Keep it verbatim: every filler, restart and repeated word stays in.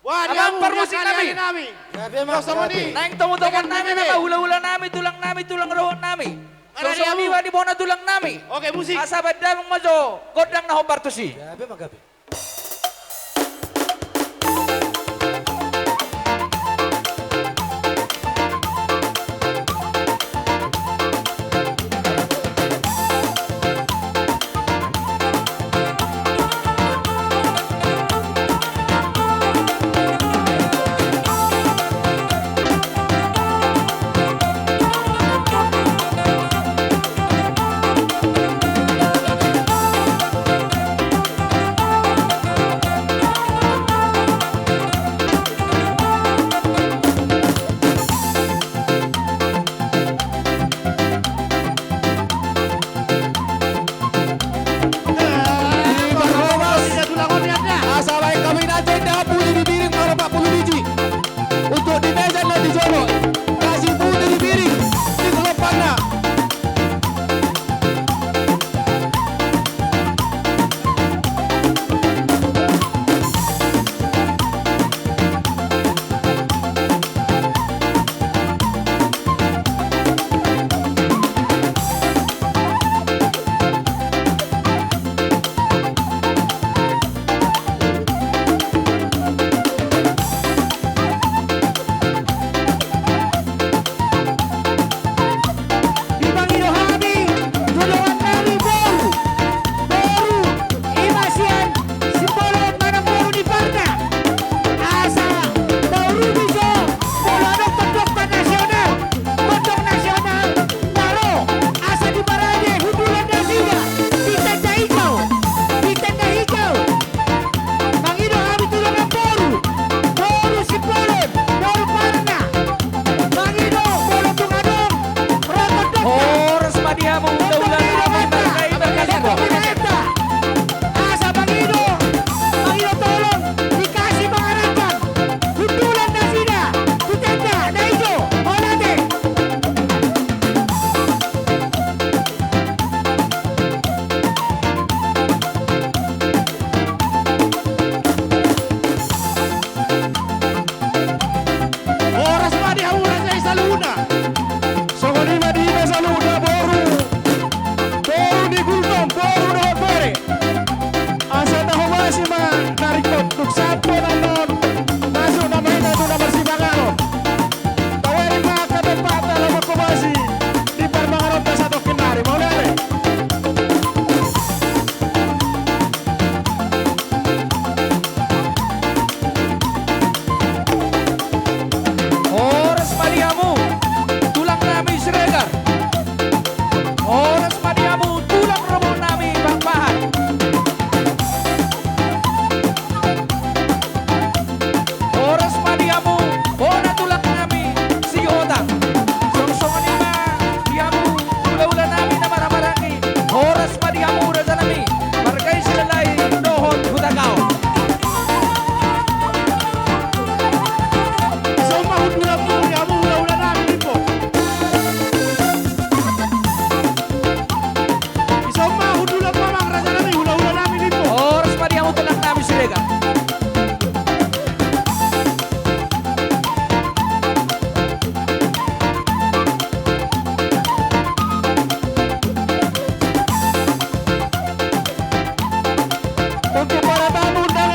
Wah, amang parmusik nami. Gabe ma, gabe. Naeng tomutomu nami, nama hulahula nami, tulang nami, tulang rohot nami. Songon i ma di bona tulang nami. Oke, musik. Asa baen ma jo gondang na hombar tusi. Gabe ma, gabe. Asa baen hami na jenda, Pudi di Biring, maro empat puluh biji. Untuk di meja na di jolo, kasih Pudi di Biring di kelompokna. Dipangido hami tu dongan nami boru, boru i ma sian Simbolon manang boru ni Parna. Asa taurupi jo molo adong tondongta nasional, tondong nasional na ro asa diparade hundulan nasida di tenda hijau, di tenda hijau. Mangido hami tu dongan boru, boru Simbolon, boru Parna. Mangido molo tung adong ro tondongta. Horas ma di hamu hulahula nami, marga i marga Simbolon. Asa mangido, mangido tolong dikasi mangarahon hundulan nasida tu tenda na ijo. Mauliate. Horas ma di hamu raja i saluhutna. Songon i ma di hita saluhutna boru, boru ni Gultom, boru dohot bere. Asa tahobasi ma na ringkot, tung sahat pe annon masuk nama hita tu na marsipanganon. Tabereng ma angka dompakta laho manghobasi di parmanganonta satongkin nari. Mauliate. Horas ma di hamu tulang nami Siregar. Horas ma di hamu tulang robo nami Pakpahan. Horas ma di hamu bona tulang nami Sihotang. Songon i ma di hamu hulahula nami na marhahamaranggi. Horas ma di hamu raja nami marga i Silalahi dohot Hutagaol. Ison ma hundulanmu di hamu hulahula nami Limpo. Ison ma hundulanmu amang raja nami hulahula nami Limpo. Horas ma di hamu tulang nami Siregar. Untuk para tamu na